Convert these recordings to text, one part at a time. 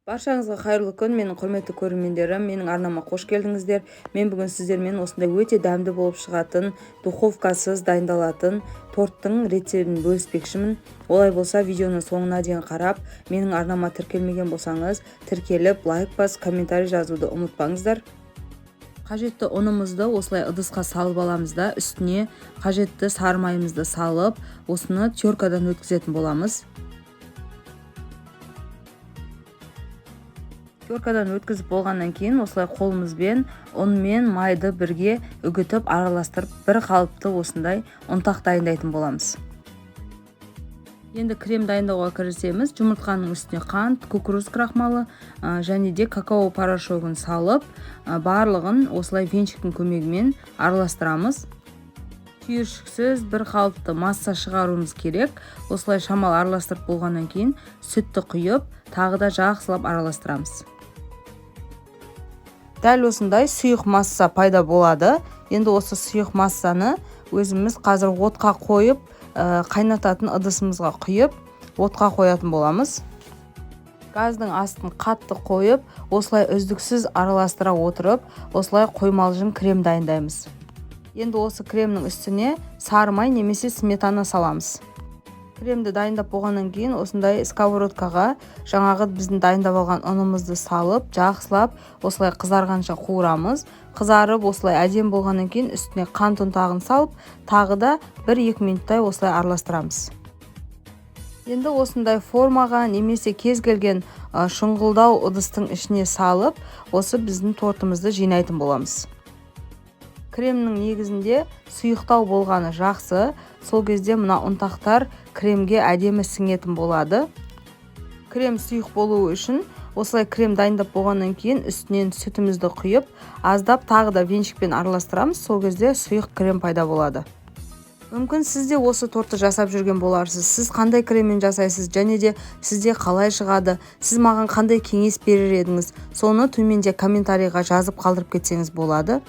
Баршаңызға қайырлы күн, менің құрметті көрермендерім, менің арнама қош келдіңіздер. Мен бүгін сіздермен осындай өте дәмді болып шығатын, духовкасыз дайындалатын торттың рецептін бөліспекшімін. Олай болса, видеоның соңына дейін қарап, менің арнама тіркелмеген болсаңыз, тіркеліп, лайк басып, комментарий жазуды ұмытпаңыздар. Қажетті ұнымызды осылай ыдысқа салып аламыз да, үстіне қажетті сары майымызды салып, осыны теркадан өткізетін боламыз. Теркадан өткізіп болғаннан кейін осылай қолымызбен ұн мен майды бірге үгітіп араластырып, бір қалыпты осындай ұнтақ дайындайтын боламыз. Енді крем дайындауға кірісеміз. Жұмыртқаның үстіне қант, кукуруз крахмалы және де какао порошогын салып, барлығын осылай венчиктің көмегімен араластырамыз. Түйіршіксіз бір қалыпты масса шығаруымыз керек. Осылай шамалы араластырып болғаннан кейін сүтті құйып, тағы да жақсылап араластырамыз. Дәл осындай сұйық масса пайда болады. Енді осы сұйық массаны өзіміз қазір отқа қойып, қайнататын ыдысымызға құйып, отқа қоятын боламыз. Газдың астын қатты қойып, осылай үздіксіз араластыра отырып, осылай қоймалжың крем дайындаймыз. Енді осы кремнің үстіне сары май немесе сметана саламыз. Кремді дайындап болғаннан кейін осындай сковородкаға жаңағы біздің дайындап алған ұнымызды салып, жақсылап осылай қызарғанша қуырамыз. Қызарып осылай әдемі болғаннан кейін үстіне қант ұнтағын салып, тағы да 1-2 минуттай осылай араластырамыз. Енді осындай формаға немесе кез келген шұңғылдау ыдыстың ішіне салып, осы біздің тортымызды жинайтын боламыз. Кремнің негізінде сұйықтау болғаны жақсы. Сол кезде мына ұнтақтар кремге әдемі сіңетін болады. Крем сұйық болуы үшін осылай крем дайындап болғаннан кейін үстінен сүтімізді құйып, аздап тағы да венчикпен араластырамыз. Сол кезде сұйық крем пайда болады. Мүмкін сіз де осы тортты жасап жүрген боларсыз. Сіз қандай креммен жасайсыз және де сізде қалай шығады? Сіз маған қандай кеңес берер едіңіз? Соны төменде комментарийға жазып қалдырып кетсеңіз болады.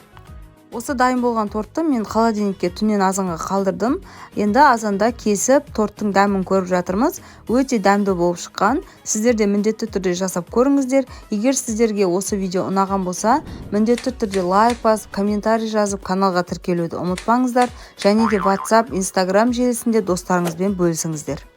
Осы дайын болған тортты мен холодильникке түннен азанға қалдырдым. Енді азанда кесіп торттың дәмін көріп жатырмыз. Өте дәмді болып шыққан. Сіздер де міндетті түрде жасап көріңіздер. Егер сіздерге осы видео ұнаған болса, міндетті түрде лайк басып, комментарий жазып, каналға тіркелуді ұмытпаңыздар. Және де WhatsApp, Instagram желісінде достарыңызбен бөлісіңіздер.